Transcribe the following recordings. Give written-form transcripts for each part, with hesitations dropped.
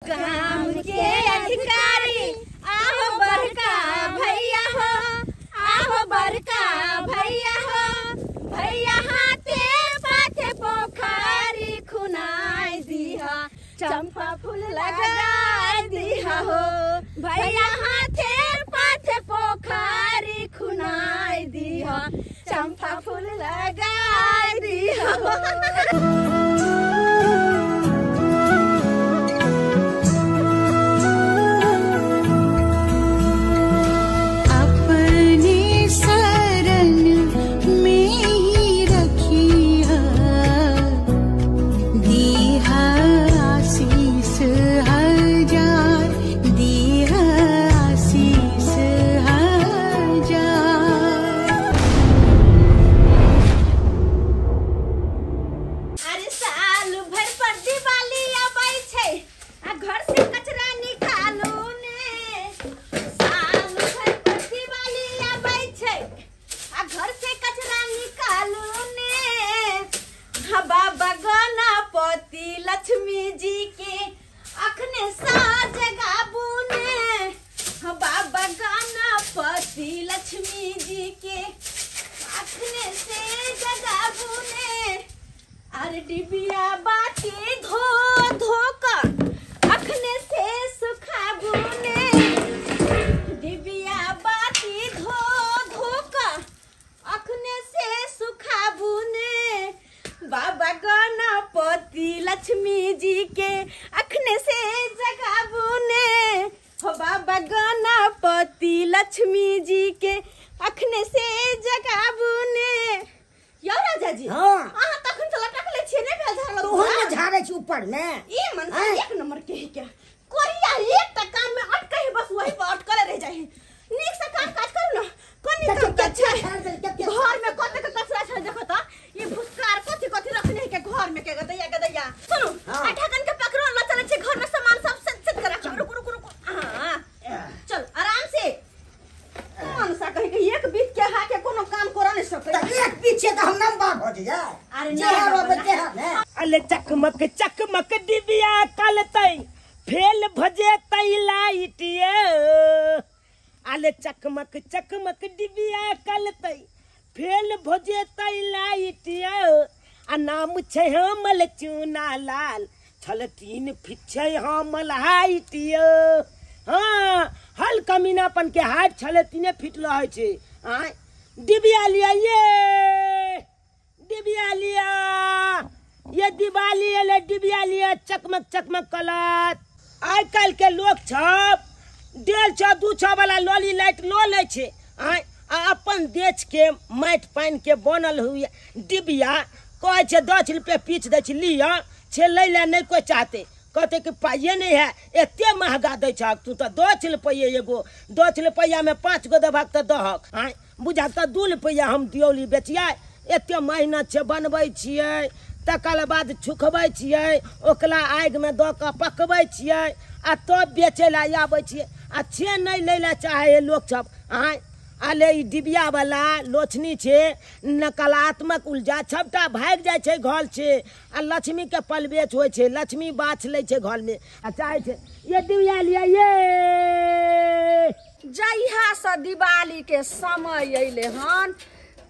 काम के अधिकारी आहो बड़का भैया हो, आहो बड़का भैया हो, भैया हाथे पाथे पोखरी खुनाई दिहा, चंपा फूल लगाई दिहा हो, भैया हाथे पाथे पोखरी खुनाई दिहा, चंपा फूल लगाई दिहा हो। लक्ष्मी जी के अखने साज गाबू ने, बाबा गणपति लक्ष्मी जी के अखने से जगाबू ने, अरे डिबिया बाती धो धो कर अखने से सुखाबू ने, डिबिया बाती धो धो कर अखने से सुखाबू ने, बाबा गणपति लक्ष्मी जी के अखने से जगाबू ने, हो बाबा गणपति लक्ष्मी जी के अखने से जगाबू ने। यौ राजा जी, हां अहाँ तखन से लटकले छियै नै भेल झाड़ल? तोहर ने झाड़ै छी ऊपर में। ई मन एक नंबर के है क्या कोरिया, एक टा काम में अटके है, बस वही पर अटकले रह जाए है। नीक से काम काज करू ना, कोनी काम काज छै घर में कतेक कचरा छै देखो त, ई भुसकार कथि कथि रखने है के घर में के गदैया गदैया। सुनू, आ ढकन के पकड़ो ल चले छै घर में सामान सब सेट सेट कर रखो। रुक रुक रुक, हां चल आराम से। मनसा कहि के एक बीत के हा के कोनो काम कर नै सकै, त एक पीछे त हम लंबा भ जाय। अरे जे रोबे ते ने अले चकमक चकमक डिबिया कलतै फेल भजेतै लाइटिए, अले चकमक चकमक डिबिया कलतै फेल भजेतै लाइटिया, आ नाम छै हमल चूना लाल छल 3 फीट छै हमल हाइटिया। हाँ हल कमीनापन के हाइट छले 3 फीट रहै छै। आय डिबिया लिया, ये डिबिया लिया, ये दिवाली एलै डिबिया लिया चकमक चकमक कलत। आइ काल्हि के लोक सब 1.5 छह 2 छह वाला लॉली लाइट लो लै छै, आय आ अपन देश के माटि पानि के बनल हुए डिबिया कहै छै 10 रुपये पीस दै छै, लिअ छै लै लए नहि कोइ चाहते, कहते कि पाइए नहीं है, एते महगा दै छहक तू तऽ 10 रुपये एगो, 10 रुपैआमे 5 गो देबहक तऽ दहक, आँय बुझाक तऽ 2 रुपैआ हम दियौली बेचियै, एते मेहनत छै बनबै छियै, तकर बाद छुखबै छियै, ओकरा आगिमे दऽ कऽ पकबै छियै आ तब बेचै लए आबै छियै, आ छै नहि लै लए चाहै है लोकसब। आँय अले ई डिबिया वाला लोचनी छै नकारात्मक ऊर्जा सबटा भागि जाइ छै घर छै, आ लक्ष्मी के पलबेच होइ छै, लक्ष्मी बाछ लै छै घर में आ चाहै छै ये डिबिया लिया। ये जहिया से दिवाली के समय अयलै हन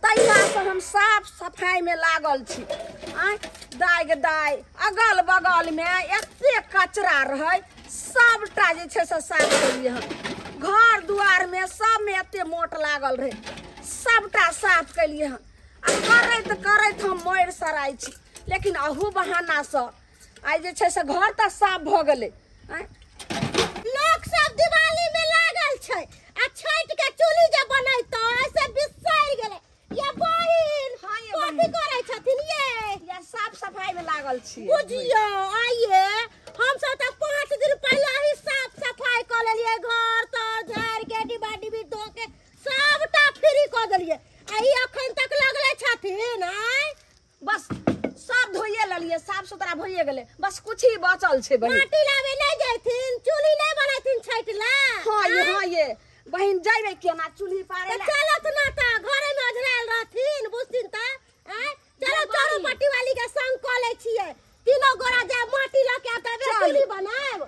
तहिया से हम साफ सफाई में लागल छी। आँय दाइ गे दाइ, अगल बगल में एते कचरा रहै सबटा जे छै से साफ केलियै हन, घर दुआर में सब में एते मोट लागल रहे सबटा साफ केलियै हन, आ करैत करैत हम मरि सराइ छी, लेकिन अहू बहानासँ आइ जे छै से घर तऽ साफ भऽ गेलै। आँय लोक सब दिवाली में लागल छै आ छठि के चूल्ही जे बनैतै से बिसरि गेलै। ये बहिन कथी करै छथिन ये? ये साफ सफाई में लागल छी बुझियौ। आइये हम सब तऽ 5 दिन पहिले ही साफ सफाई कऽ लेलियै, घर तर झाड़ि के डिब्बा डिब्बी धो के सबटा फ्री कऽ देलियै, आ ई अखन तक लगले छथिन। आइ बस सब धोइए लेलियै, साफ सुथरा भइए गेलै, बस कुछ ही बचल छै बहिन। माटी लाबे नहि जैथिन, चूल्ही नहि बनैथिन छठि ला? हाँ ये, हाँ ये बहिन जइबै केना चूल्ही पारे ला? चलत ना तऽ घरे में अझरायल रहथिन बुझथिन तऽ। आँय चलो चोरो पट्टी वाली के संग कऽ लै छियै, तीनों गोरा जाय माटी लऽ के तबे चूल्ही बनायब।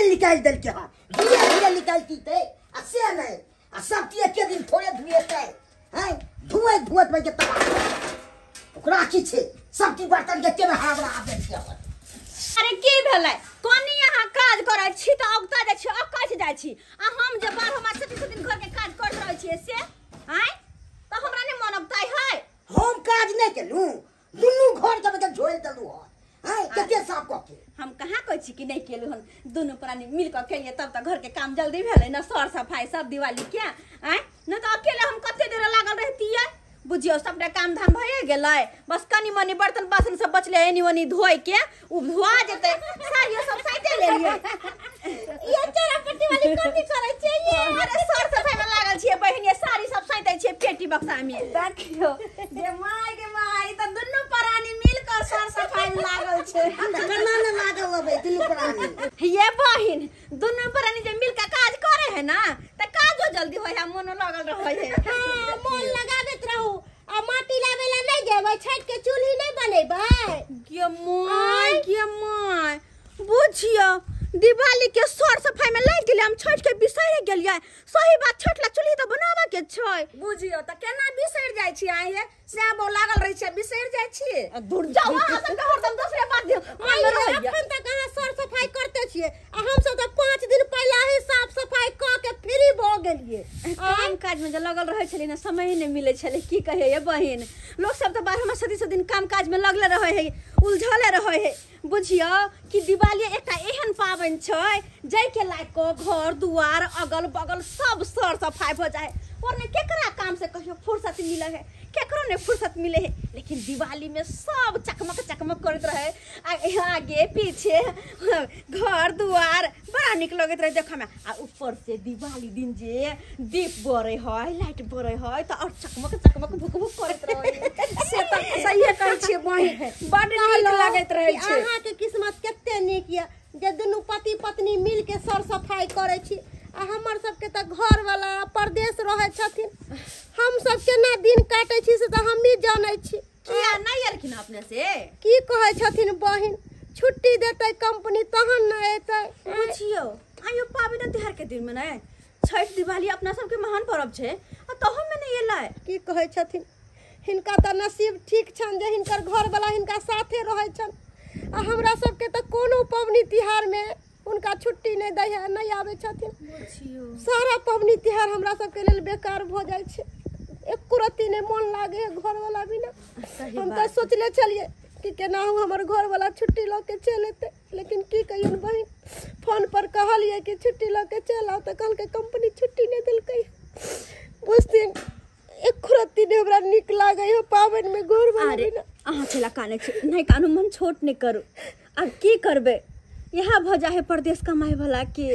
दिन निकालि देलकै हँ धीरे धीरे निकालती ते आ से नहि आ सब चीज एके दिन थोड़े धुएतै हैं धुए धुएत में के तबाह ओकरा की छै सब चीज बर्तन के केना हावड़ा आबै छै। अरे की भेलै कोनी अहाँ काज करै छी तऽ औगता जाइ छी अकछ जाइ छी आ हम जे 12 मास 36 दिन घर के काज करैत रहै छियै से आँय तऽ हमरा नहि मन औगताइ है। हम काज नहि केलहुँ दुनू घर के बगल झोल देलहुँ हँ हैं कते साफ कऽ के हम कहाँ कहै छी कि नहि केलहुँ हन दुनू प्राणी मिल कऽ केलियै तब तऽ घर के काम जल्दी भेलै ने सर सफाइ सब दिवाली के आँय नहि तऽ अकेले हम कते देर लागल रहतियै। बुझियौ सबटा काम धाम भए गेलै बस कनी मनी बर्तन बासन सब बचलै एनी ओनी धोइ के उ धोआ जेतै साड़ियो सब साइते लेलियै। ये चोरा पट्टी वाली कथी करै छियै ये? अरे सर सफाइ में लागल छियै बहिन ये साड़ी सब साइते छियै पेटी बक्सा में। देखियौ जे माय के माय तऽ दुनू प्राणी मिल कऽ सर सफाइ में लागल छै। केना ने लागल रहबै दुनू प्राणी? ये बहिन दुनू प्राणी जे मिल कऽ काज करे है ना तऽ काजो जल्दी होय है मोनो लागल रहै है। हां मोन लगाबैत रहू आ माटी लाबे ला नहीं जेबै छठ के चूल्ही नहीं बनेबै। गे my गे my बुझियौ दिवाली के सर सफाई में लागि गेलै हम छठ के बिसरि गेलियै। सही बात छठ ला चूल्ही तऽ बनाबऽ के छै। बुझियौ तऽ केना बिसरि जाइ छियै अहाँ ये सएह लागल रहै छै बिसरि जाइ छियै। दूर जाउ अहाँ सबके हरदम दोसरे बात मन में रहैया। अखन तक अहाँ सर सफाई करते छियै आ हम सब तऽ 5 दिन पहिले ही साफ सफाई कऽ के फ्री भऽ गेलियै। काम काज में जे लगल रहै छलै ने समय ही नहि मिलै छलै। की कहै ये बहिन लोक सब तऽ 12 मास 36 दिन काम काज में लगले रहै है उलझले रहै है। बुझियौ कि दिवाली एकटा एहन पाबनि छै जाहिके लागि कऽ घर दुआर अगल बगल सब सर सफाइ भऽ जाइ है। और ने केकरा काम से कहियो फुर्सत मिले है केकरो नहीं फुर्सत मिले है लेकिन दिवाली में सब चकमक चकमक करैत रहे आगे पीछे घर दुआर बड़ा निक लगैत रहे देखऽ में। आ ऊपर से दिवाली दिन जे दीप बरै है लाइट बरै है तऽ और चकमक चकमक भुक भुक करैत रहे। से तऽ सहिए कहै छियै बहिन बड नीक लगैत रहै छै। अहाँके किस्मत कते नीक यऽ जे दुनू पति पत्नी मिल के सर सफाई करै छी आ हमर सबके तऽ घर वाला परदेश रहै छथिन हम सब केना दिन काटै छी से तऽ हमही जानै छी। किया नहि एलखिन अपने से? की कहै छथिन बहिन छुट्टी देतै कंपनी तहन ने एतै। बुझियौ आइयो पाबनि तिहार के दिन में ने छठ दिवाली अपना सबके महान पर्व छै आ तहन में नहि एलै। की कहै छथिन हिनका तऽ नसीब ठीक छनि जे हिनकर घर वाला हिनका साथे रहै छनि आ हमरा सबके तऽ कोनो पबनी तिहार में उनका छुट्टी नहीं दै है नहीं आबै छथिन। सारा पबनी तिहार हमरा सबके लेल बेकार भऽ जाइ छै एको रत्ती नहि मोन लागे है घर वाला बिना। हम तऽ सोचले छलियै कि केनाहु हमर घर वाला छुट्टी लऽ के चलि एतै लेकिन की कहियौन बहिन फोन पर कहलियै कि छुट्टी लऽ के चलि आउ तऽ कहलकै कंपनी छुट्टी नहि देलकै। बुझथिन एको रत्ती नहि हमरा नीक लागै है पाबनि में घर वाला बिना। अहाँ छला कानै छी नहि कानू मन छोट नहि करू आब की करबै यहाँ भऽ जाइ है परदेश कमाइ वाला के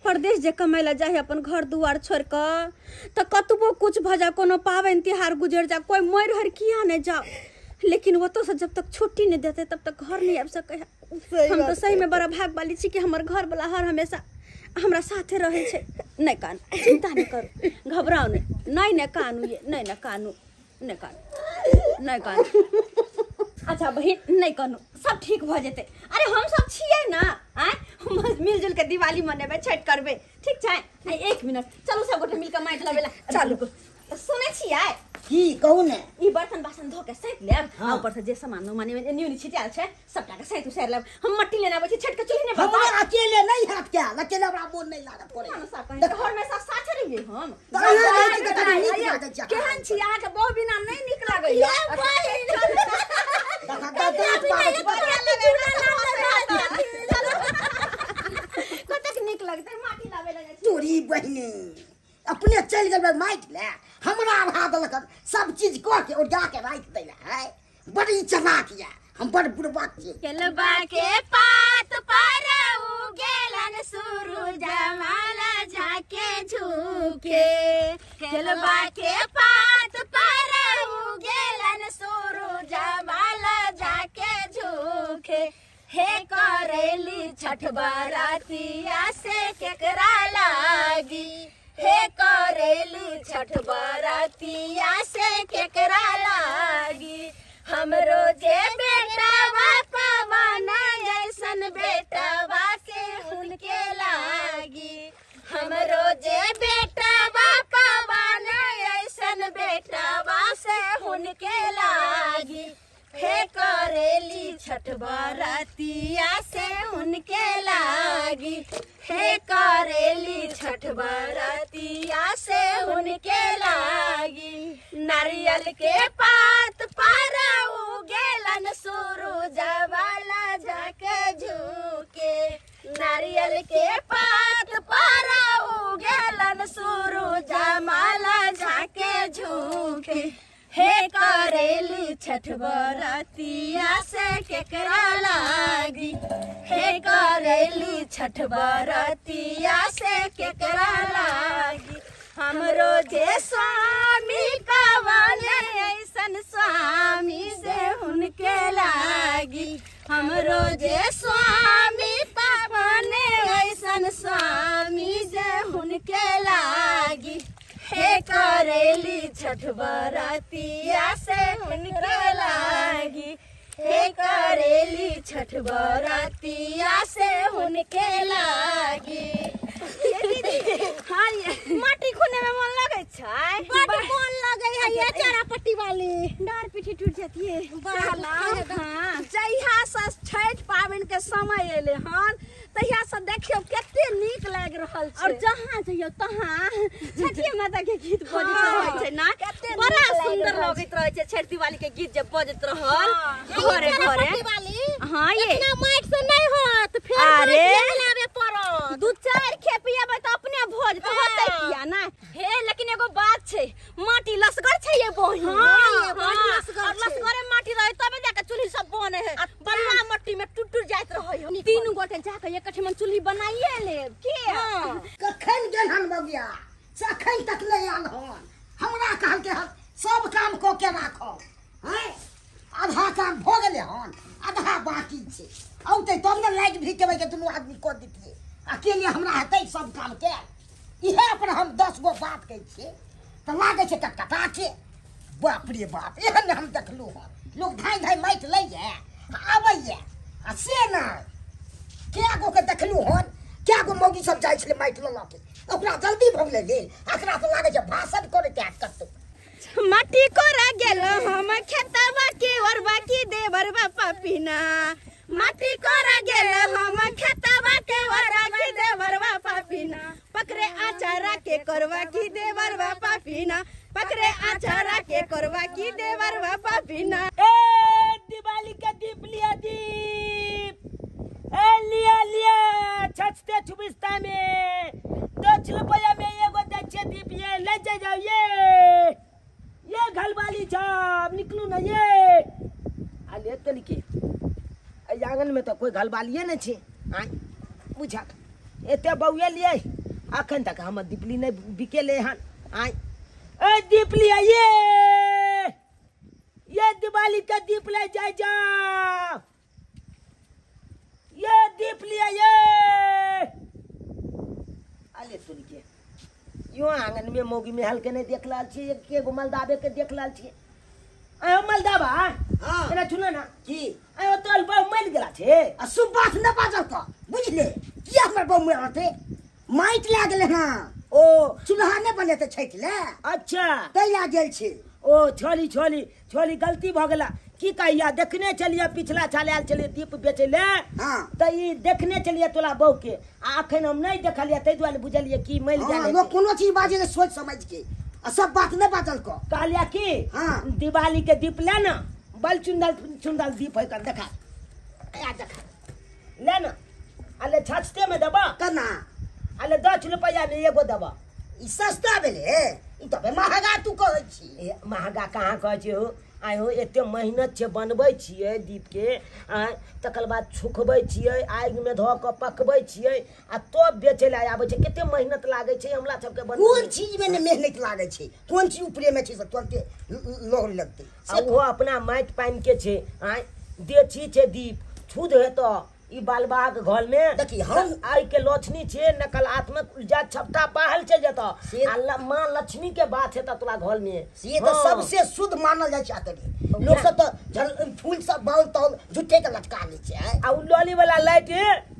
परदेश जे कमाइ ला जाइ है अपन घर दुआर छोड़ कऽ तऽ कतबो कुछ भऽ जाए कोनो पाबनि तिहार गुजर जाए कोइ मरि हरि किया नहि जाओ लेकिन ओतऽ से जब तक छुट्टी नहि देतै तब तक घर नहि आबि सकै है। हम तऽ सही में बड़ा भागवाली छी कि हमर घर वाला हर हमेशा हमरा साथे रहै छै। नहि कानू चिंता नहि करू घबराउ नहि नहि नहि कानू ये नहि नहि कानू नहि कानू नहि कानू। अच्छा बहिन नहि कानू सब ठीक भऽ जेतै। अरे हम सब छियै ना आँय हम मिलजुल के दिवाली मनेबै छठि करबै ठीक छै। एक मिनट चलू सब गोटे मिलके माटि लबै ला चलू। सुनै छियै की कहू ने ई बर्तन बासन धो के सैत लेब आ ऊपर से जे सामान उमान एनी ओनी छिटियाल छै सबटा के सैत उसैर लेब। हम मट्टी लेने आबै छी छठि के चूल्ही नहि हमरा अकेले नहीं हाथ के अकेले हमरा मोन नहीं लागत करे घर में सब साथे रहियै हम। केहन छी अहाँके बहु बिना नहीं नीक लागैया? कतेक नीक लगतै माटी लाबै ला जाइ छी। तोरी बहिनी अपने चलि गेल माटि ले हमरा अढ़ा देलक सब चीज कऽ के ओरिया के राखि दै है बड़ी चलाक यऽ हम बड़ बुड़बक छी। केलबा के पात पर उगेलन सूरज माला झाके झुके केलबा के पात पर उगेलन सूरज माला झाके झुके हे करेली छठ बरातिया से केकरा लागी हे करेली छठ बरातिया से केकरा लागी हमरो जे बेटा पवन जैसन बेटवा के हुनके लागी। करेली छठ बरतिया से उनके लागी, हे करेली छठ बरतिया से उनके लागी। नारियल के पात पर उगेलन सूरज वाला झके झुके, नारियल के पात पर उगेलन सूरज माला झाके झुके, हे करेली छठ बरतिया से केकरा लागी, हे करेली छठ बरतिया से केकरा लागी। हमरो जे स्वामी कवने ऐसन स्वामी से उनके लागी, हमरो जे स्वामी पवने ऐसन स्वामी से उनके लागी, हे करेली छठ बरतिया से उनके लागी, हे करेली छठ बरतिया से उनके लागी। हाँ माटी खुने में मन लगे छै, बड मन लगे है ये चारा पट्टी वाली, डार पीठी टूट जाती है। हाँ जहिया से छठ पाबनि के समय एले हन तहिया से देखियो कते नीक लागि रहल छै, और जहाँ जइयो तहाँ छठिया माता के गीत बजैत रहै छै ना, बड़ा सुंदर लगैत रहै छै छठ दिवाली के गीत जब बजैत रहल घरे घरे। हाँ ये इतना माइक से नहीं होत, फेर अरे लाबे पड़त, दू चार खेपिया त अपने भोज त होतै किया ना। हे लेकिन एगो बात छै, माटी लसगर छै ये बहिन। हां ये बहिन लसगर और लसगरे माटी रहे तबे जाके चूल्ही सब बने है, बलुआ माटी में टूट टूट जाइत रहै है। तीन गोटे जाके एकठे में चूल्ही बनाइए लेब के। कखन गेल हन बगिया से अखन तक नहीं आयल हन, हमरा कहल के हन सब काम क के राखो, हैं आधा काम भ गेलै हन आधा बाकी छै, औतै तब ने लाइट भी केबै के दुनू आदमी क दितियै, अकेले हमरा हेतै सब काम के। इहे पर हम 10 गो बात कहै छियै तऽ लागै छै कटकटा के, बाप रे बाप एहन हम देखलहुँ हन लोग धाइ धाइ माटि लैए आबैए आ से नहि, कए गो के देखलहुँ हन कए गो मौगी सब जाइ छलै माटि लऽ लऽ के, ओकरा जल्दी भऽ गेलै लेल, एकरा तऽ लागै छै भाषण करैत हैत कतौ। माटी कोरा गेल हम खेतवा के ओरबा की देवरबा पपीना, माटी कोरा गेल हम खेतवा के ओरबा की देवरबा पपीना, पकड़े आचारा के करवा की देवरबा पपीना, पकड़े आचारा के करवा की देवरबा पपीना। ए दिवाली के दीप लिया दीप, ए लिया लिया छछते छुबिस्ता में 10 रुपया में एगो दै छै दीप, ये ले जाओ ये घलवाली छाप निकलू ना ये आ ले तनिके आंगन में तो कोई घलवालिए नहीं छे। आय बुझा एते बौए लिए अखन तक हमर दीपली नहीं बिकेले हन। आय ए दीपली ये दिवाली का दीप ले जाए जा, ये दीपली ये अले तनिके यो आंगन में मौगी महल के नहीं देख लाल छी, एक एगो मलदाबे के देख लाल छी। आयो मलदाबा हां एना सुनो ना की आयो तोल बहु मर गेला छे, आ सब बात न बाजल त बुझले किया हमर बहु मर रहते, माटि लाग गेलै हँ ओ चूल्हा नहि बनेतै छठि ले, अच्छा तै ला गेल छै। ओ छोली छोली छोली गलती भ गेला की कहिया, देखने चलिए पिछला साल आयल छलियै दीप बेचै ले हां त ई देखने चलिए तोला बहु के, आ अखन हम नहीं देखलियै तै दुआरे बुझलियै कि मरि गेल। लोग कोनो चीज बाजे के सोच समझ के आ सब बात नहीं बाजल को कहलिया कि हां दिवाली के दीप ले ना, बल चुंदल चुंदल दीप है कर देखा आ देखा ले ना, अले छछते में दबा कना, अले 10 रुपया में एगो दबा, ई सस्ता भेलै ई त महगा तू कहै छी। महगा कहाँ कहै छी हो, आइ हो एते मेहनत छै बनबै छियै दीप के, आँय तकर बाद सुखबै छियै आगिमे धऽ कऽ पकबै छियै आ तब बेचै लए आबै छै, कते मेहनत लागै छै हमरा सबके बनबै। कोन चीजमे ने मेहनत लागै छै, कोन चीज ऊपरेमे छै से तुरन्ते लोह लगतै, आ ओहो अपना माटि पानिके छै, आँय देशी छै दीप शुद्ध हेतऽ ई बालबाग घर में देखी हम आइ के लक्ष्मी छे नकलात्मक ऊर्जा छपटा बाहर चल जता आ मां लक्ष्मी के बात है त तोरा घर में से तो सबसे शुद्ध मानल जाय छै। आकरी लोग सब तो फूल सब बाउल तौल झूठे के लटका लै छै आ उ लॉली वाला लाइट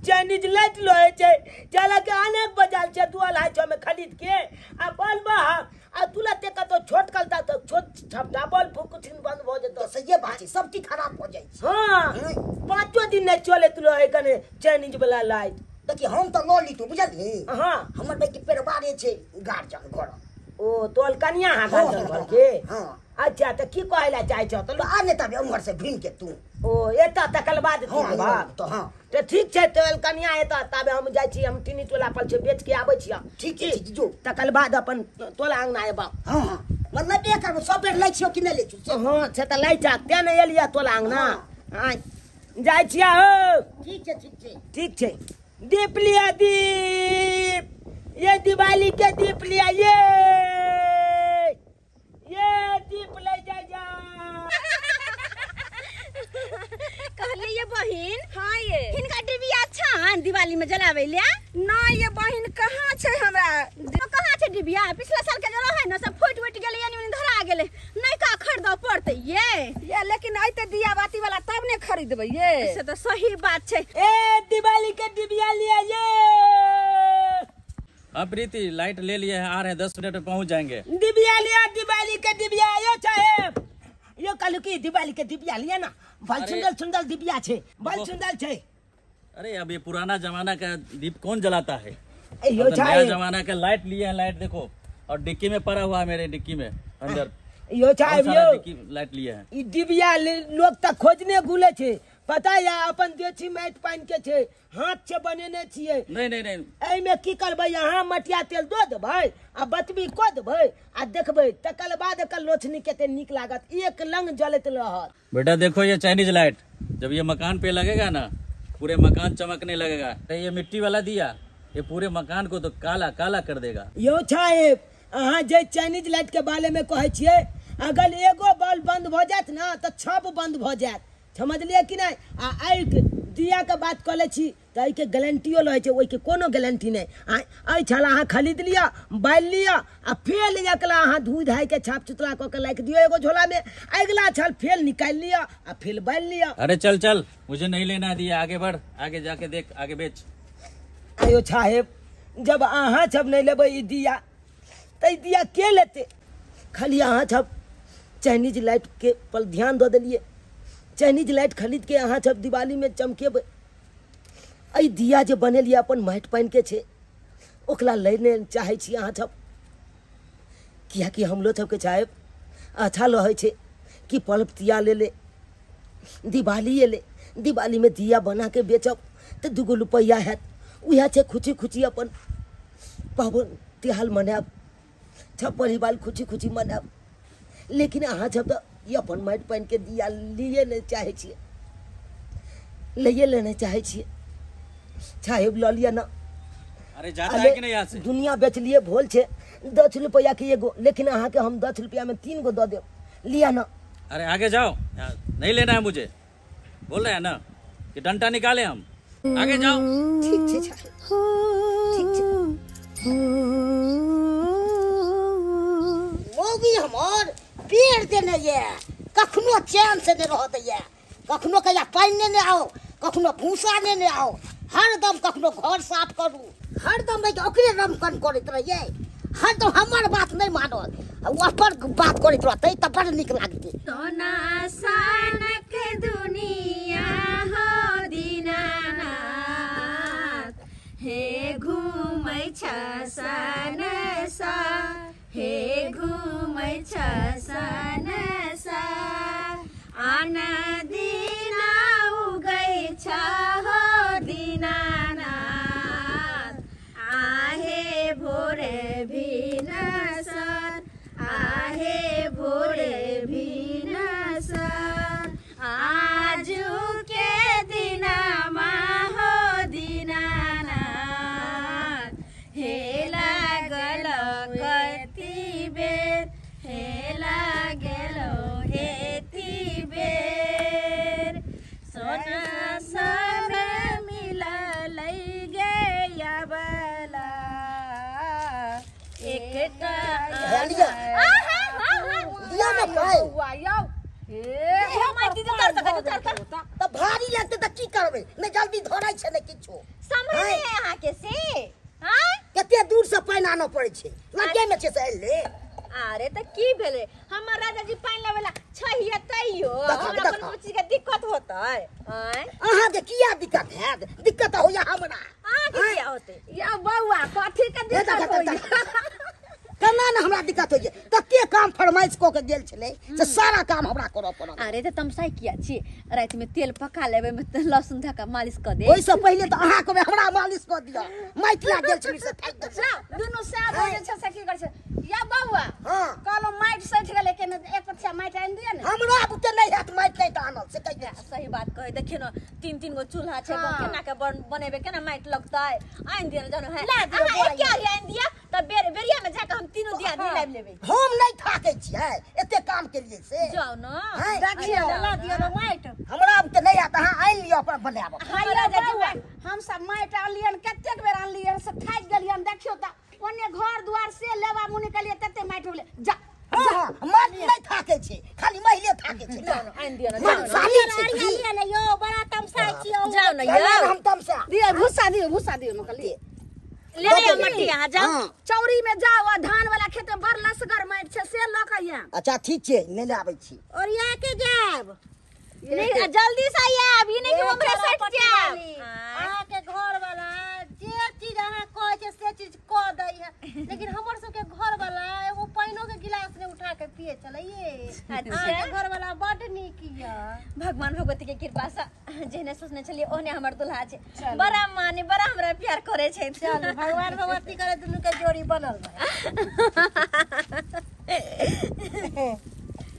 चाइनीज लाइट लए छै चला के अनेक बजाल छै 2.5 सौ में खरीद के आ बल्ब आ आ तुरते कतौ छोट कलता त छोट छपटा बॉल फुक बंद भ जेतौ। सहिए बात छै, सब चीज खराब भ जाइ छै। हां पांचो दिन नै चले तुलो है कने चाइनीज वाला लाइट। देखी हम त ल लीतो बुझलही। हां हमर भाई के परिवारे छै गार्जियन घर। ओ तोल कनिया हां गार्जियन घर के। हां अच्छा त की कहैला चाहै छ? त आ ने तब उमहर से घुमि के तू। ओ एता तकल बाद हां तो हां त ठीक छै, तोल कनिया एता तबे हम जाइ छी, हम टिनी टोला पर छै बेच के आबै छी। ठीक छै जो, तकल बाद अपन तोला अंगना एबा। हां हां मतलब एक करबो सब बेर लै छियो कि नै लै छियो? हां से त लै छ ते नै एलिया तोला अंगना। हां जाइ छिया हो। ठीक छै ठीक छै ठीक छै। दीप लिया दीप, ये दिवाली के दीप लिया, ये दीप ले जा जा। कहलिए ये बहिन। हां ये हिनका डिबिया छान दिवाली में जलावे ले ना ये बहिन कहां छै हमरा? कहां छै डिबिया? पिछला साल के जो रहे ना सब फुट उट गेलै यानी उनी धरा गेलै, नहीं का खरीदऽ पड़तै ये लेकिन आइते दिया बाती वाला तब ने खरीदबै ये। से तो सही बात छै। ए दिवाली के डिबिया लिया ये। हाँ प्रीति लाइट ले लिए हैं, आ रहे हैं 10 मिनट में पहुंच जाएंगे। डिबिया लिया दिवाली के डिबिया ये साहेब, यो कहलु की दिवाली के डिबिया लिया ना, बड़ सुंदर सुंदर डिबिया छे, बड़ सुंदर छे। अरे अब ये पुराना जमाना का दीप कौन जलाता है, यो तो नया जमाना का लाइट लिए हैं। लाइट देखो और डिक्की में पड़ा हुआ है, मेरे डिक्की में अंदर यो साहेब यो लाइट लिए हैं। ई डिबिया लोग तक खोजने गुले छे, पता है अपन देसी माटि पानि के छे, हाथ से बनेने छियै। नहीं नहीं नहीं एहिमे की करबै, अहाँ मटिया तेल दऽ देबै आ बतबी कऽ देबै आ देखबै तकर बाद एकर लोचनी कते नीक लागत, एक लंग जलैत रहत। बेटा देखो ये चाइनीज लाइट जब ये मकान पे लगेगा ना पूरे मकान चमकने लगेगा। ये मिट्टी वाला दिया ये पूरे मकान को तो काला काला कर देगा। यो साहेब अहाँ जे चाइनीज लाइट के बारे में कहै छियै, अगर एगो बल्ब बंद भऽ जायत ना तऽ छप बंद भऽ जायत, समझलियै कि नहीं? आ एहि दिया के बात कऽ लै छी तऽ एहिके गारंटियो रहै छै, ओहिके कोनो गारंटी नहि। एहि छल अहाँ खरीद लिअ, बालि लिअ आ फेर एकला अहाँ धोइ धाइ के छाप चुतरा कऽ के राखि दियौ एगो झोलामे, अगिला छल फेर निकालि लिअ आ फेर बालि लिअ। अरे चल चल मुझे नहीं लेना दिया, आगे बढ़, आगे जाके देख, आगे बेच। आयो साहेब जब अहाँ सब नहीं लेबै ई दिया तऽ ई दिया के लेतै? खाली अहाँ सब चाइनीज लाइट के पर ध्यान दऽ देलियै, चाइनीज लाइट खरीद के अहाँ सब दिवाली में चमकेबै। एहि दिया जे बनेलियै अपन माटि पानि के छै, ओकरा लैने चाहै छी अहाँ सब, कियाकि हमरो सबके चाहे अच्छा रहै छै कि पर्व तिहार ले दिवाली एलै, दिवाली में दिया बना के बेचब तऽ 2 रुपैआ हैत, उएह छै खुशी खुशी अपन पाबनि तिहार मनायब, सब परिवार खुशी खुशी मनायब। लेकिन अहाँ सब तऽ ई अपन माटि पानि के दिया लिए नहि चाहै छियै, लैए लेने चाहै छियै। साहेब लऽ लिअ ना। अरे जाता है कि नहीं यहाँ से? दुनिया बेचलिए भोल छै 10 रुपया के एगो, लेकिन अहाँ के हम 10 रुपया में 3 गो दऽ देब, लिअ ना। अरे आगे जाओ, नहीं लेना है मुझे, बोल रहे हैं ना कि डंडा निकाले हम, आगे जाओ। ठीक छै ठीक छै। मौगी हमर पेड़ देने ये कखनो चैन से नहीं रह दैया, कखनो कहिया पानि नेने आओ, कखनो भूसा नेने आओ, हरदम कखनो घर साफ करू, हरदम ओकरे रमकन करैत रहियै, हरदम हमर बात नहीं मानत, अपन बात करैत रहतै तऽ बड़ नीक लागतै। सोना सानक दुनिया हो दीनानाथ, हे घूमै छ सनसा, हे घूमै छ सनसा, आन दिना उगै छ हो दीनानाथ, आहे भोरे भिनसर, आहे भोरे भिनसर, आजु के दिनमा हो दीनानाथ, हे लागल कति बेर, हे लागल एति बेर, सोना सब मिललै गे अबला, एकटा तऽ भारी लगतै तऽ की करबै, नहि जल्दी धरै छै नहि किछो, समझ नहीं अहाँ के से। कते दूर से पानि आनऽ पड़ै छै, लगे में छै से एलै। अरे त की भेलै हमर राजा जी पानि लाबेला छहिए तैयो हमरा कोनो चीज के दिक्कत होतै? आय अहाँ के किया दिक्कत हैत? दिक्कत होइया हमरा। अहाँ के किया होतै? या बौआ कथी के दिक्कत होइया? केना ने हमरा दिक्कत होइया? तते काम फरमाइश कऽ के गेल छलै से सारा काम हमरा करऽ पड़ल। अरे त तमसाइ किया छी? राति में तेल पका लेबै में लहसुन धऽ के मालिश कऽ दे। ओहिसँ पहिले तऽ अहाँ कहबै हमरा मालिश कऽ दिअ। माटि लागि गेल छलै से थाकि गेल। जाउ दुनू सास जे छै से की करै छै? या बौआ हां कहलहुँ माटि सठि गेलै केने एक पथिया माटि आनि दिअ ने। हमरा बुते नहि हैत माटि नहि तऽ आनल से कहि दे। सही बात कहै देखियौ ने 3-3 गो चूल्हा छै केना के बनेबै केना माटि लगतै? आनि दिअ ने जानो है अहाँ एक आरि आनि दिअ तऽ बेरिया में जाके हम तीनों दियादनी लाबि लेबै। हम नहि थाकै छियै एते काम के लिए से। जाउ न देखियौ ला दिअ ने माटि। हमरा बुते नहि हैत अहाँ आनि लिअ अपन बनायब। हम सब माटि आनलियन कतेक बेर आनलियन से थाकि गेलियन। देखियौ तऽ ओने घर द्वार से लेबा मुनि के लिए तते माटि होले। जा हां मर्द नहि थाकै छै खाली महिले थाकै छै। जाउ न आनि दिअ न। साली छै लिअ ने यौ बड़ा तमसाइ छी। जाउ न यौ हम तमसा दिअ भूसा दिअ भूसा दिअ मकली ले ले मट्टी अहाँ जाउ चौरी में जाउ आ धान वाला खेत में बड़ लसगर माटि छै से लऽ के आयब। अच्छा ठीक छै नहि आबै छी। और या के जायब? नहीं जल्दी से आयब ई नहीं कि हमरे सट जायब। अहाँ के घर वाला जे चीज अहाँ कहै छै से चीज कऽ दै है लेकिन हमर सबके घर वाला एगो पानिओ के गिलास नहि उठा के पिए छलै। अहाँ के घर वाला बड नीक यऽ। भगवान भगवती के कृपा से जेहने सोचने छलियै ओहने हमर दुल्हा छै। बड़ा माने बड़ा हमरा प्यार करे छै। चलू भगवान भगवती करे दुनू के जोड़ी बनल रहे।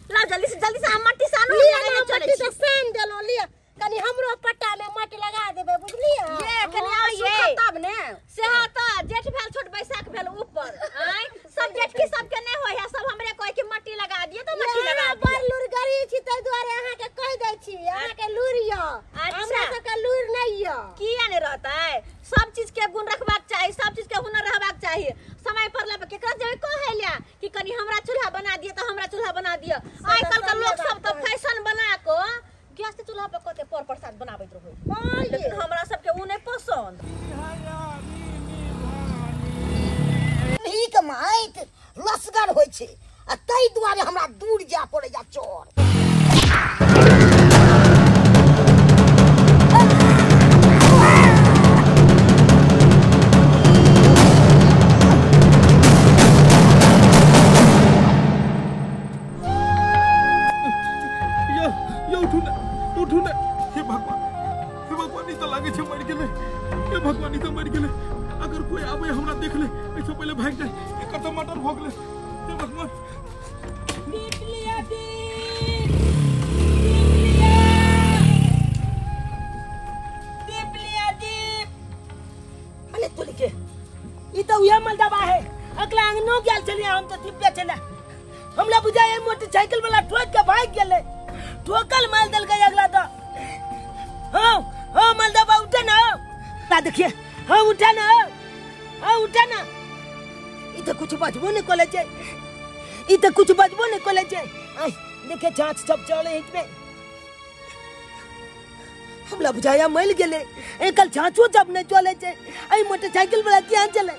ला जल्दी से हम मट्टी सानू लिअ मट्टी तऽ सान देलहुँ लिअ कनी हमरो पट्टा में माटि लगा देबै बुझलियै? ये कनी और सुखत तब ने। सेह तऽ जेठ भेल छोट बैसाख भेल ऊपर। आय सब जेठकी सबके नहि होय है सब हमरे कहै कि मट्टी लगा दिअ तऽ मट्टी लगा दिअ। बड़ लुरगरी छी ताहि दुआरे अहाँ के कहि दै छी अहाँ के लुरि यऽ हमरा सबके लुरि नहि यऽ। किया नहि रहतै? सब चीज के गुण रखबाक चाही सब चीज के हुनर रहबाक चाही। समय पड़ला पर केकरा जेबै कहै लए कि कनी हमरा चूल्हा बना दिअ तऽ हमरा चूल्हा बना दिअ। आइ काल्हि के लोक सब तऽ फैशन बना कऽ गैस के चूल्हा पर कते पर प्रसाद बनाबैत रहै लेकिन हमरा सबके उ नहि पसंद। नीक माटि लसगर होइ छै आ ताहि दुआरे हमरा दूर जाय पड़ैया चोर। यो उठू ने उठू ने। हे भगवान ई तऽ लागै छै मरि गेलै। हे भगवान ई तऽ मरि गेलै। अगर कोई आबे हमरा देख ले एहिसँ पहिले भागि जाय। एकर तऽ मर्डर भऽ गेलै। हे भगवान दीप लिया दीप दीप लिया दीप लिया दीप। अरे तुली के ई तऽ उहे मलदबा है अगला अंगनो गेल छलियै हम तऽ दीप बेचै हमरा बुझाय मोटरसाइकिल वाला ठोक के भागि गेलै। ठोकल माल देलकै अगला तऽ। हाँ हाँ मलदबा उठे ना ना देखिए। हाँ उठे ना हाँ उठे ना। ई तऽ कुछ बजबो नहि करै छै ई तऽ कुछ बजबो नहि करै छै। आइ देखे जाँच सब चलै है में हमरा बुझाया मरि गेलै। एकल जाँचो जब नहि चलै छै। एहि मोटरसाइकिल वाला किया चलै?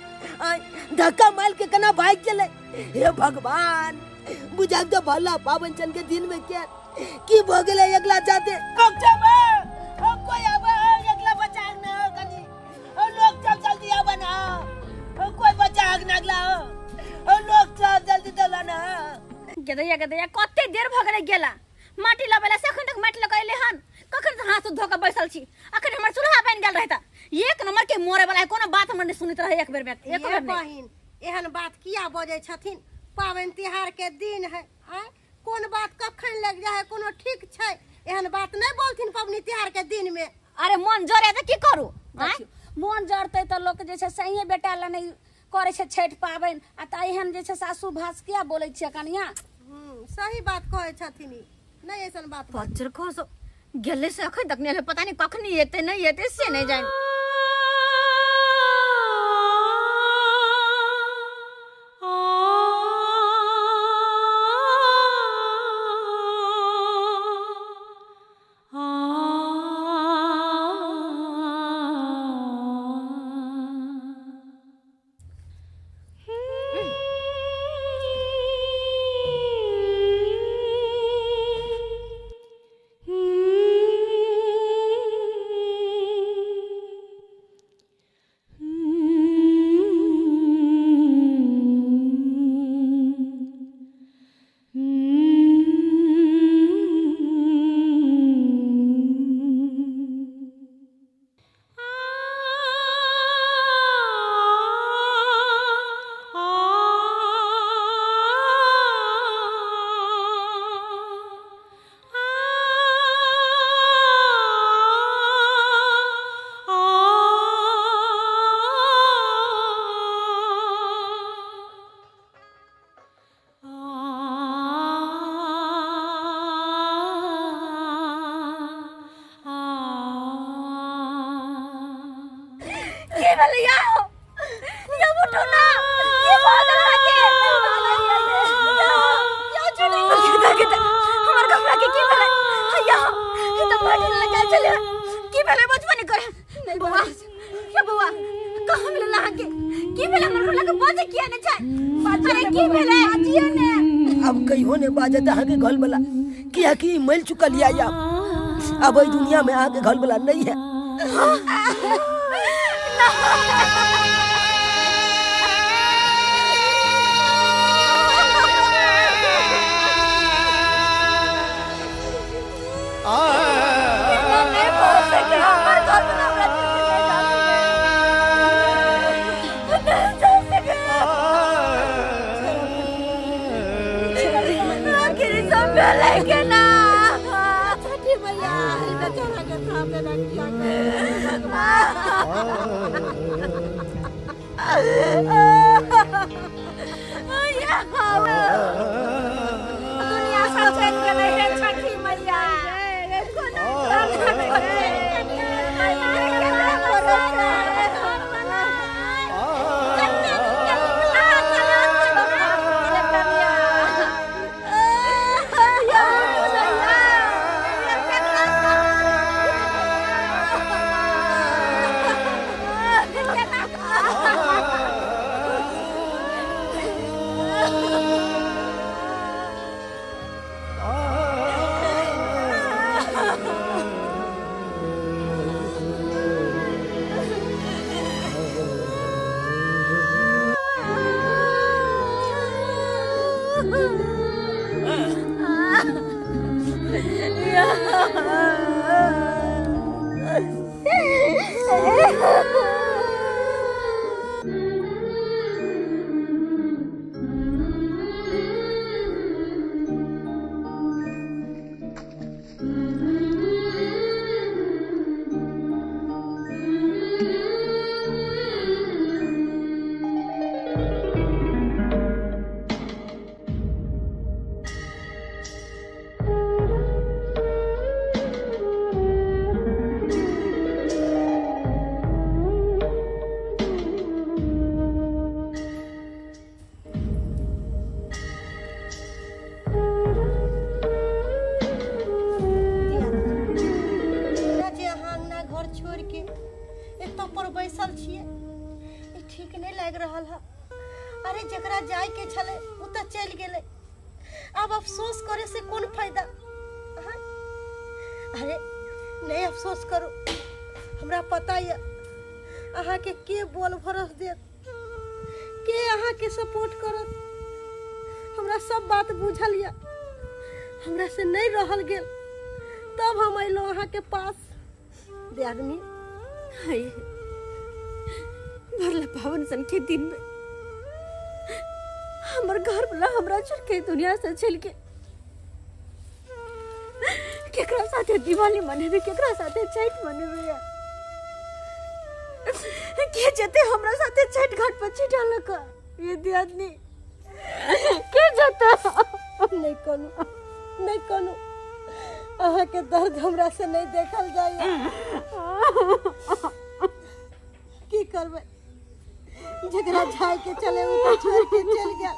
आइ धक्का मारि के केना भागि गेलै? हे भगवान बुझा तऽ भला पावन चन के दिन में क्या की भऽ गेलै अगला जाते। कोई आबे अगला बचा ना कनी लोग चल जल्दी आबे ना कोई बचा ना अगला लोग चल जल्दी दला ना। गदैया गदैया कते देर भऽ गेलै गेला माटि लबेला से अखन तक माटि लऽ के अयलै हन। कखन से हाथ धो के बैसल छी अखन हमर चूल्हा बनि गेल रहता। एक नंबर के मोरे वाला कोनो बात हमर नहि सुनैत रहै एक बेर में एक बेर नहि। बहिन एहन बात किया बजै छथिन? पाबनि तिहार के दिन है आय कोन बात कखन लग जाए कोनो ठीक छै? एहन बात नहीं बोलथिन पबनी तिहार के दिन में। अरे मन जरे तऽ की करू? मन जरतै तऽ लोक जे छै सहिए बेटा लए नहि करै छै छठि पाबनि आ तऽ एहन जे छै सासू भास किया बोलै छियै कनिया? सही बात कहै छथिन नहीं ऐसन बात। पच्चर खसो गेलै से अखन तक नहि पता नहीं कखनी एतै नहि एतै से नहि जानि। की भेलै यौ यौ उठू ना की भऽ गेल अहाँके यौ चुनी हमर घबरा के की भेलै यौ ई तऽ माटी लगा छलै की भेलै बचबो नहि करे नहीं बौआ यौ बौआ कहाँ मिलल अहाँके की भेलै हमर घबरा के बाजै किया नहि छै अरे की भेलै बाजियौ ने अब कहियो ने बाजत अहाँके घर वाला किया कि मर चुकल या अब एहि दुनिया में अहाँके घर वाला नहीं है। दुनिया सब चलि गेलै हे छठी मैया अरे जकरा जाय के छले उ त चल गेलै, अब अफसोस करे से कोन फायदा। अरे नहीं अफसोस करू, हमरा पता ये अहाँ के बोल भरोस देत, के अहाँ के सपोर्ट करत, हमरा सब बात बुझल ये। हमरा से नहीं रहल गेल तब हम अइलो अहाँ के पास। दियादनी भरला पावन सन के दिन में हमर घर वाला हमरा छोड़ के दुनिया से चल के केकरा साथे दिवाली मनेबे, केकरा साथे छठ मनेबे, के जते हमरा साथे छठ घाट पर छिटा लक ये दियादनी के जते। नहीं कोनो नहीं कोनो अहाँ के दर्द हमरा से नहीं देखल जाय। की करबै, जकरा जाय के चले उ तो छोड़ के चल गेल।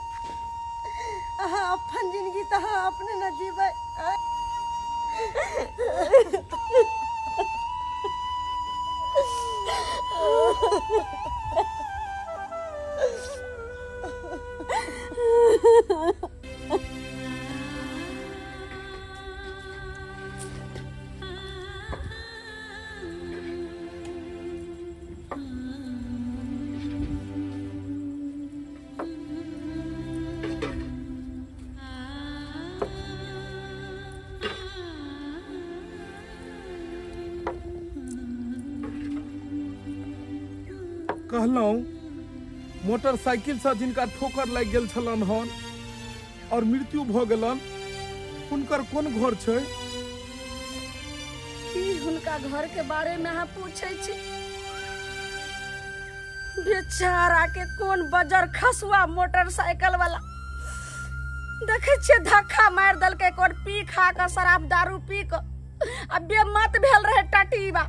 अहाँ अपन जिंदगी त अहाँ अपने न जीबै। कहलहुँ मोटरसाइकिल से जिनका ठोकर लागि गेल छलन हन और मृत्यु भ गेलन, हुनकर कोन घर छै? की हुनका घर के बारे में अहाँ पूछै छी? बेचारा के कोन बजर खसुआ मोटरसाइकिल वाला देखै छियै धक्का मारि देलकै, कोन पी खा कऽ शराब दारू पी कऽ आ बेमत भेल रहे टटीबा,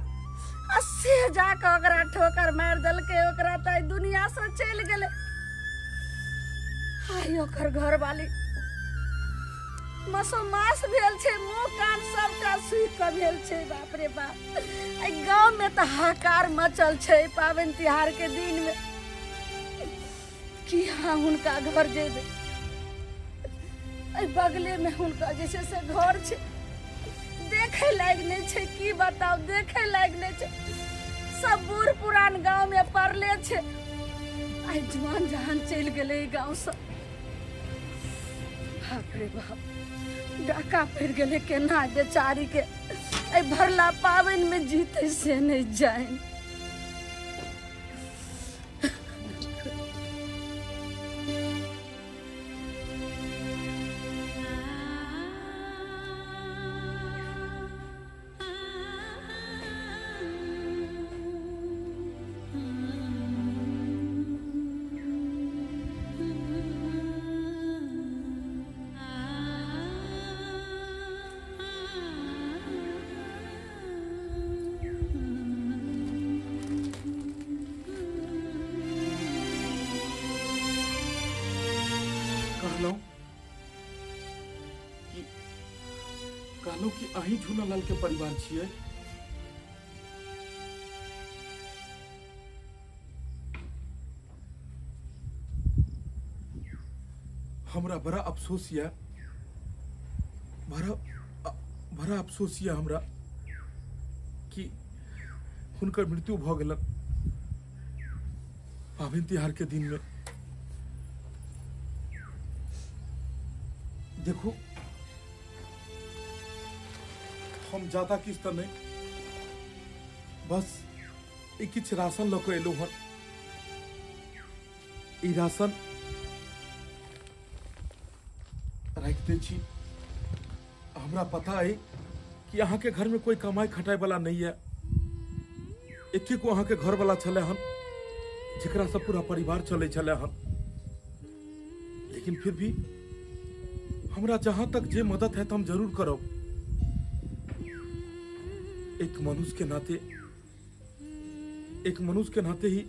आ से जाके ओकरा ठोकर मारि देलकै, ओकरा तऽ दुनिया से चलि गेलै। आइ ओकर घरवाली मसो मास भेल छै, मुँह कान सबटा सूखि कऽ भेल छै। बाप रे बाप, एहि गाँव में तऽ हाहाकार मचल छै पाबनि तिहार के दिन में कि हाँ हुनका घर जेबै। एहि बगले में हुनका जे छै से घर छै, देखे लायक नहि छै, की बताउ, देखे लायक नहि छै। सब बूढ़ पुरान गाँव में पड़ले छै, आइ जुआन जहान चलि गेलै गाँव से। बाप रे बाप, डाका पड़ि गेलै केना बेचारी के, एहि भरला पाबनि में जीते से नहि जानि। कहलहुँ कि अहीं झूनालाल के परिवार छियै? हमरा बड़ा अफसोस यऽ, बड़ा अफसोस यऽ हमरा कि हुनकर मृत्यु भऽ गेलन पाबनि तिहार के दिन में। देखू, हम ज्यादा किछु तऽ नहि, बस ई किछु राशन लऽ कऽ एलहुँ हन। ई राशन राखि दै छी। हमरा पता अइ कि अहाँके घर में कोई कमाई खटाई वाला नहीं है, एके गो अहाँके घर वाला छलै हन जकरा से पूरा परिवार चलै छलै हन। लेकिन फिर भी हमरा जहाँ तक जे मदद है तो हम जरूर करब। एक मनुष्य के नाते, एक मनुष्य के नाते ही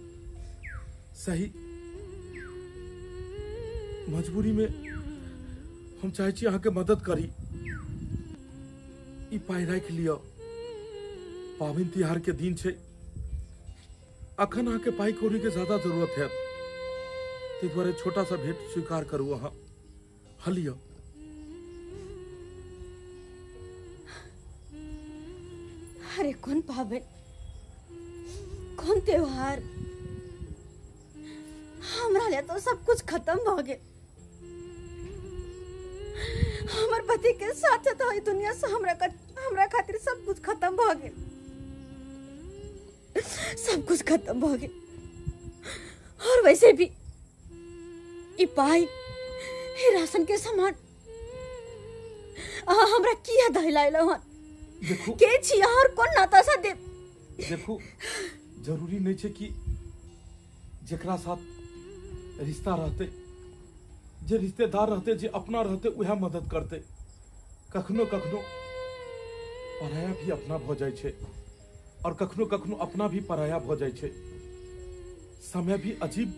सही मजबूरी में हम चाहे छी अहाँके मदद करी। ई पाइ राखि लिअ, पाबनि तिहार के दिन छै, अखन अहाँके पाइ कौड़ी के ज्यादा जरूरत है, ताहि दुआरे छोटा सा भेंट स्वीकार करू अहाँ। हँ लिअ। अरे कौन पाबनि, कौन त्योहार, हमरा ले तो सब कुछ खत्म भ गेल। हमर पति के साथ तो दुनिया से हमरा खातिर सब कुछ खत्म भ गेल, सब कुछ खत्म भ गेल। और वैसे भी ई पाई, ई राशन के सामान अहाँ हमरा किया दहिलाइलहुँ हन? देखू के छी और कोन नाता सा दे। देखू, जरूरी नहीं छै कि जेकरा साथ रिश्ता रहते, जे रिश्तेदार रहते, जे अपना रहते वह मदद करते। कखनो कखनो पराया भी अपना भ जाइ छै और कखनो कखनो अपना भी पराया भ जाइ छै। समय भी अजीब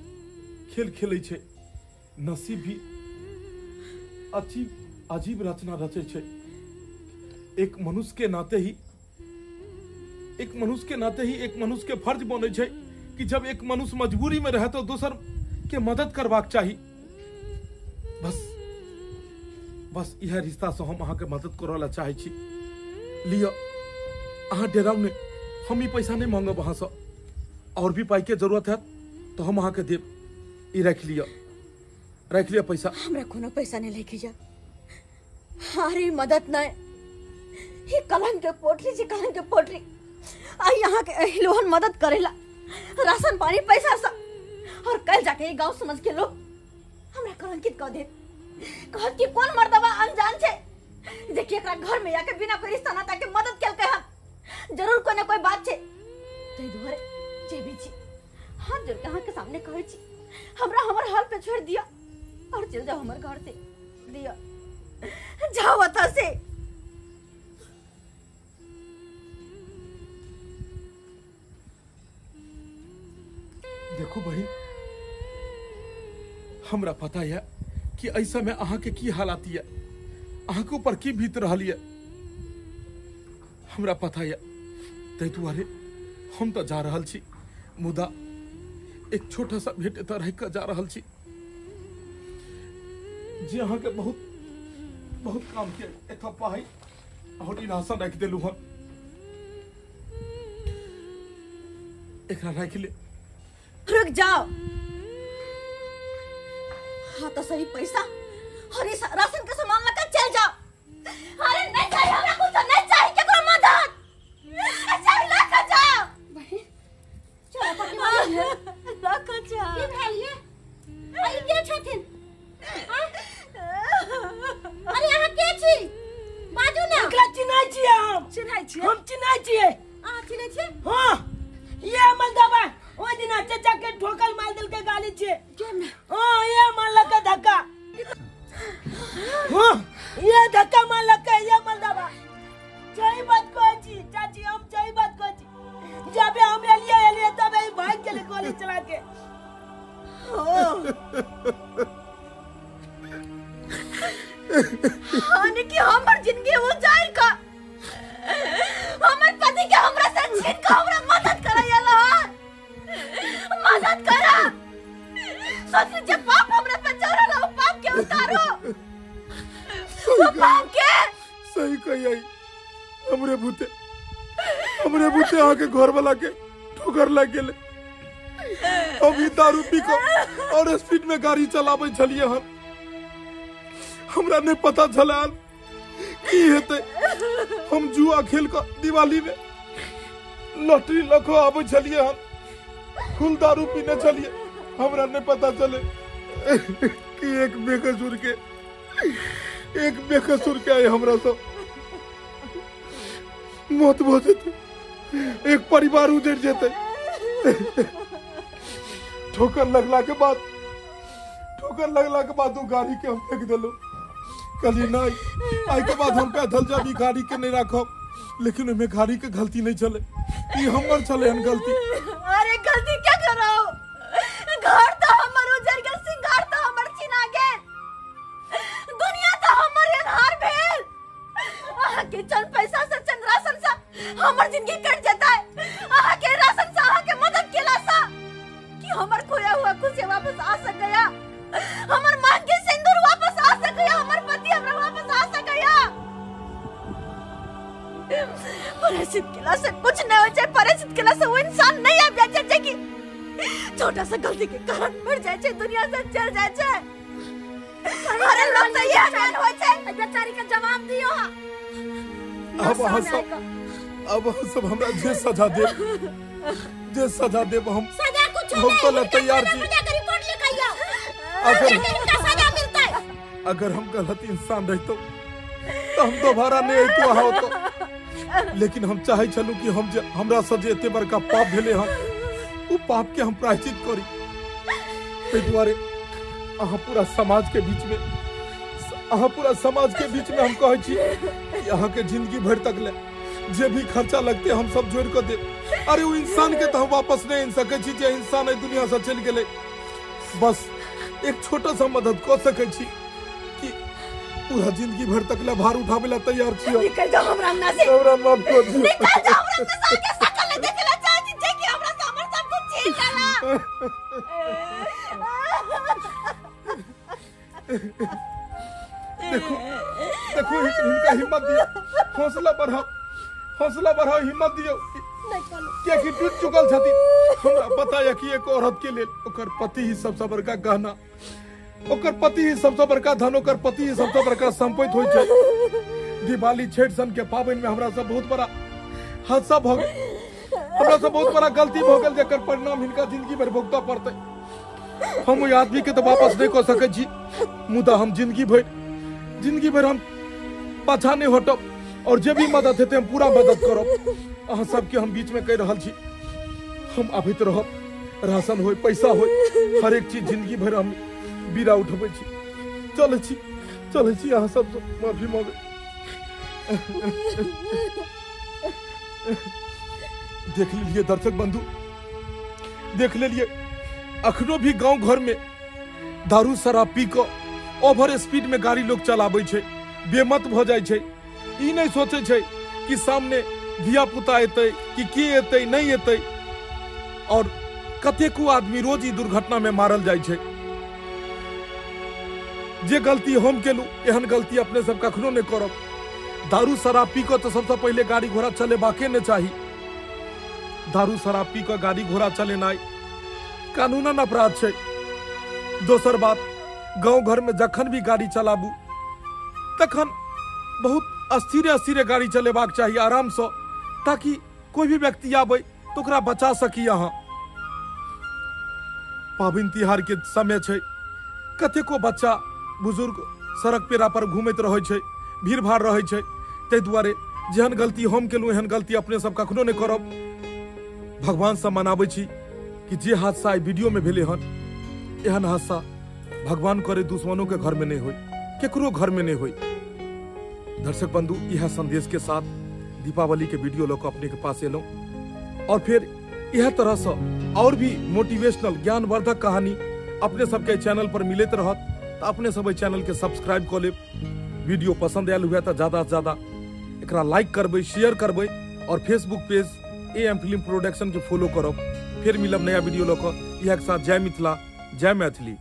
खेल खेलै छै, नसीब भी अजीब अजीब रचना रचै छै। एक मनुष्य के नाते ही, एक मनुष्य के नाते ही एक मनुष्य के फर्ज बनै छै कि जब एक मनुष्य मजबूरी में रहे तो दोसर के मदद करबाक चाही। बस बस इएह रिश्ता से हम अहाँके मदद करऽ ला चाहै छी। लिअ, अहाँ डेराउ नहि, हम ई पैसा नहि मांगब अहाँसँ। और भी पाई के जरूरत है तो हम अहाँके देब। ई राखि लिअ, राखि लिअ पैसा। हमरा कोनो पैसा नहीं लेके जा, अरे मदद नहीं, ये कलंक के पोटरी जी, कलंक के पोटरी आई यहाँ के लोहन मदद करेला, राशन पानी पैसा सब। और कल जाके ये गांव समझ के लोग हमरा कलंकित कर दे, कहत कि कौन मर्दवा अनजान छे जे कि एकरा घर में आके बिना कोई रिश्ता नाता के मदद केलकै हन, जरूर कोई ना कोई बात छे। तै दुआरे जे भी छी हाथ जोड़ के अहाँ के सामने कहै छी, हमरा हमर हाल पे छोड़ दिया और चल जाओ हमर घर से, दिया जाओ अतः से। देखू बहिन, हमरा पता है कि एहि समय अहाँ के की हालात है, अहाँ के ऊपर की बीत रहल है, हमरा पता है। ताहि दुआरे हम तो जा रहल छी, मुदा एक छोटा सा भेंट एतऽ रहि कऽ जा रहल छी जे अहाँ के बहुत बहुत काम के एतऽ पाइ और ई राशन राखि देलहुँ हन, एकरा राखि ले। रुक जाओ, हाँ तो सही पैसा और इस राशन के सामान लेकर चल जाओ। अरे नहीं चाहिए हमरा कुछ, नहीं चाहिए केकरो मदद, चाहिए लेकर जाओ। बहिन चलो पट्टी मारी है, लेकर जाओ। की भेल ये? अरे के छथिन? अरे अहाँ के छी? बाजू ना। एकरा चिन्है छियै हम। चिन्है छियै? हम चिन्है छियै। अहाँ चिन्है छियै? हाँ, ये मलदबा ओहि दिना चाचा के ठोकल मार देलकै गाली छियै। हाँ, ये मारलकै धक्का। हाँ, ये धक्का मारलकै ये मलदबा। सही बात कहै छी चाची, हम सही बात कहै छी। जबे हम एलियै एलियै तबे ई भागि गेलै गोली चला के। हाँ, कि हमर जिंदगी उजाड़ का हमर पति के हमरा से छीन के हमरा मदद करैला, मदद करा। सोच जे पाप हमरा पर चढ़ल ओ पाप के उतारो, ओ पाप के। सही कहियै, हमरे भूते हमरे भूते अहाँ के घर वाला के ठोकर लागि गेलै। अभी दारू पी कऽ और स्पीड में गाड़ी चलाबै छलियै हन, हमरा नहीं पता छलै की हेतै। हम जुआ खेल कऽ दिवाली में लॉटरी लऽ कऽ आबै छलियै हन, फुल दारू पीने छलियै, हमरा नहीं पता चले कि एक बेकसूर के आइ हमरा सब मौत भऽ जेतै, एक परिवार उजड़ जेतै। ठोकर लगला के बाद ओ गाड़ी के हम फेंक देलहुँ। कहलियै नहीं, आइ के बाद हम पैदल जाबी, गाड़ी के नहीं राखब। लेकिन ओहिमे गाड़ी के गलती नहीं छलै, ई हमर छलै हन गलती। अरे गलती क्या करो, घर तो हमर उजड़ गेल, सिंगार तो हमर छिना गेल, दुनिया तो हमर अन्हार भेल। अहाँ के चंद पैसा से चंद राशन से हमर जिंदगी कट जेतै। अहाँ के राशन से अहाँ के मदद केला से कि हमर खोया हुआ खुशी वापस आ सकया, हमर मांग के सिंदूर वापस आ सकया, हमर पति हमरा वापस आ सकया। परिचित केला से कुछ नहीं हो जाए, परिचित केला से वो इंसान नहीं आबि जाइ छै कि छोटा सा गलती के कारण मर जाइ छै, दुनिया से चल जाइ छै। अरे लोग तो यह जान होइ छै। बेचारी के जवाब दियो। अब अहाँ सब हमरा जे सजा देब हम सजा कुछ नहीं, हम तैयार छी। रिपोर्ट लिखाइयो, अगर हम गलत इंसान रहितौं तो हम दोबारा नहीं अइतौं अहाँ ओतऽ। लेकिन हम चाहै छलहुँ कि हम जे हमरा से जे एते बड़का पाप भेलै हन, ओ पाप के हम प्रायश्चित करी। ताहि दुआरे अहाँ पूरा समाज के बीच में, अहाँ पूरा समाज के बीच में हम कहै छी कि अहाँ के जिंदगी भरि तक ले जे भी खर्चा लगते हम सब जोड़ कऽ देब। अरे ओ इंसान के तो हम वापस नहीं आनि सकै छी जे इंसान एहि दुनिया से चलि गेलै। बस एक छोटा सा मदद कऽ सकै छी कि पूरा जिंदगी भर तक ले भार उठाबै ला तैयार छी। निकल जाओ हमरा अंगना से, हमरा माफ कर दियौ। निकल जाओ हमरा अंगना से, आके सकल नहीं देखे ला चाहै छी जे कि हमरा से हमर सब कुछ छीन लेला। देखो देखो, हिनका हिम्मत दियौ, हौसला बढ़ाओ, हौसला बढ़ाओ, हिम्मत दियौ। कियाकि टूट चुकल छथिन। हमरा पता है कि एक औरत के लेल ओकर पति ही सबसँ बड़का गहना, ओकर पति ही सबसँ बड़का धन, ओकर पति ही सबसँ बड़का संपत्ति होइ छै। दिवाली छठि सन के पाबनि में हमरा सब बहुत बड़ा हादसा भऽ गेल, हमरा सब बहुत बड़ा गलती भऽ गेल, जकर परिणाम हिनका जिंदगी भरि भुगतऽ पड़तै। हम ओहि आदमी के तऽ वापस नहि कऽ सकै छी, मुदा हम जिंदगी भरि हम पाछा नहि हटब और जे भी मदद हेतै हम पूरा मदद करब। अहाँ सबके हम बीच में कहि रहल छी, हम आबैत रहब, राशन होय, पैसा होय, हर एक चीज जिंदगी भरि हम बीड़ा उठबै छी। चलै छी, चलै छी, अहाँ सबसँ माफी मांगै। देख लेलिए दर्शक बंधु, देख लेलिए अखनो भी गांव घर में दारू शराब पी कऽ ओवर स्पीड में गाड़ी लोग चलाबै छै, बेमत भऽ जाइ छै। ई नहि सोचै छै कि सामने धिया पुता एतै कि के एतै नहि एतै, और कतेको आदमी रोज ई दुर्घटना में मारल जाइ छै। जे गलती हम केलहुँ एहन गलती अपने सब कखनो नहि करब। दारू शराब पी कऽ तऽ सबसँ पहिले गाड़ी घोड़ा चलेबाके नहि चाही। दारू शराब पी कऽ गाड़ी घोड़ा चलेनाइ कानूनन अपराध छै। दोसर बात, गाँव घर में जखन भी गाड़ी चलाबू तखन बहुत अस्थिरे अस्थिरे गाड़ी चलेबाक चाही, आरामसँ, ताकि कोई भी व्यक्ति आबै तऽ ओकरा बचा सकी अहाँ। पाबनि तिहार के समय छै, कतेको बच्चा बुजुर्ग सड़क पेड़ा पर घूमैत रहै छै, भीड़ भाड़ रहै छै। ताहि दुआरे जेहन गलती हम केलहुँ एहन गलती अपने सब कखनो नहि करब। भगवानसँ मनाबै छी कि जे हादसा एहि वीडियो में भेलै हन, एहन हादसा भगवान करे दुश्मनों के घर में नहीं होई, केकरो घर में नहीं होई। दर्शक बंधु, यह संदेश के साथ दीपावली के वीडियो लऽ कऽ अपने के पास एलहुँ, और फिर यह तरह से और भी मोटिवेशनल ज्ञानवर्धक कहानी अपने सबके चैनल पर मिलैत रहत। तो अपने सब एहि चैनल के सब्सक्राइब कऽ लेब। वीडियो पसंद आयल हुए तो ज्यादा से ज्यादा एकरा लाइक करबै, शेयर करबै, और Facebook page AM film production के फॉलो करब। फिर मिलब नया वीडियो लऽ कऽ। इएह के साथ जय मिथिला, जय मैथिली।